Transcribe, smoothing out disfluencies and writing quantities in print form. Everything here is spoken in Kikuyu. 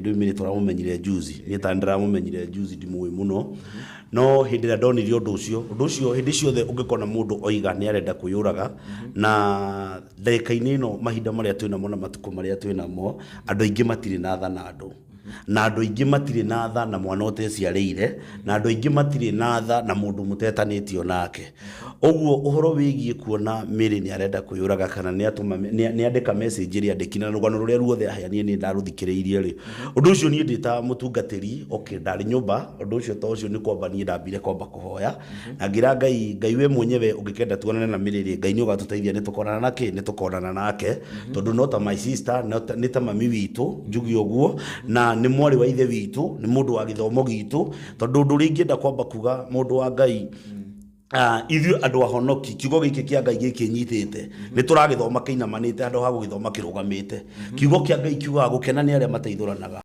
Rĩu Mary tũramũmenyire juzi, niĩ ta ndĩramũmenyire juzi, ndimũĩ mũno, no hĩndĩ ĩrĩa ndonire ũndũ ũcio, ũndũ ũcio hĩndĩ ciothe ũngĩkona mũndũ oiga nĩ arenda kwĩyũraga, na ndagĩka-inĩ ĩno, mahinda marĩa twĩnamo na matukũ marĩa twĩnamo, andũ aingĩ matirĩ na tha na andũ, na andũ aingĩ matirĩ na tha na mwana ũteciarĩire, na andũ aingĩ matirĩ na tha na mũndũ mũtetanĩtio nake. Ũguo ũhoro wĩgiĩ kuona Mary nĩ arenda kwĩyũraga kana nĩ atũma, nĩ andĩka message ĩrĩa andĩkire na rũgano rũrĩa ruothe aheanire niĩ ndarũthikĩrĩirie rĩ, ũndũ ũcio niĩ ndĩ ta mũtungatĩri, okay, ndarĩ nyũmba, ũndũ ũcio to ũcio nĩ kwamba niĩ ndambire kwamba kũhoya na ngĩra Ngai, Ngai we mwenyewe ũngĩkenda tuonane na Mary rĩ, Ngai nĩ ũgatũteithia nĩ tũkonana na kĩ, nĩ tũkonana nake, tondũ no ta my sister, nĩ ta mami witũ, njuge ũguo, na nĩ mwarĩ wa ithe witũ, nĩ mũndũ wa gĩthomo gitũ, tondũ ũndũ ũrĩa ingĩenda kwamba kuga, mũndũ wa Ngai, ithuĩ andũ ahonoki, kiugo gĩkĩ kĩa Ngai gĩkĩ nyitĩte nĩ tũragĩthoma kĩinamanĩte handũ ha gũgĩthoma kĩrũgamĩte. Kiugo kĩa Ngai kiugaga gũkena nĩ arĩa mateithũranaga.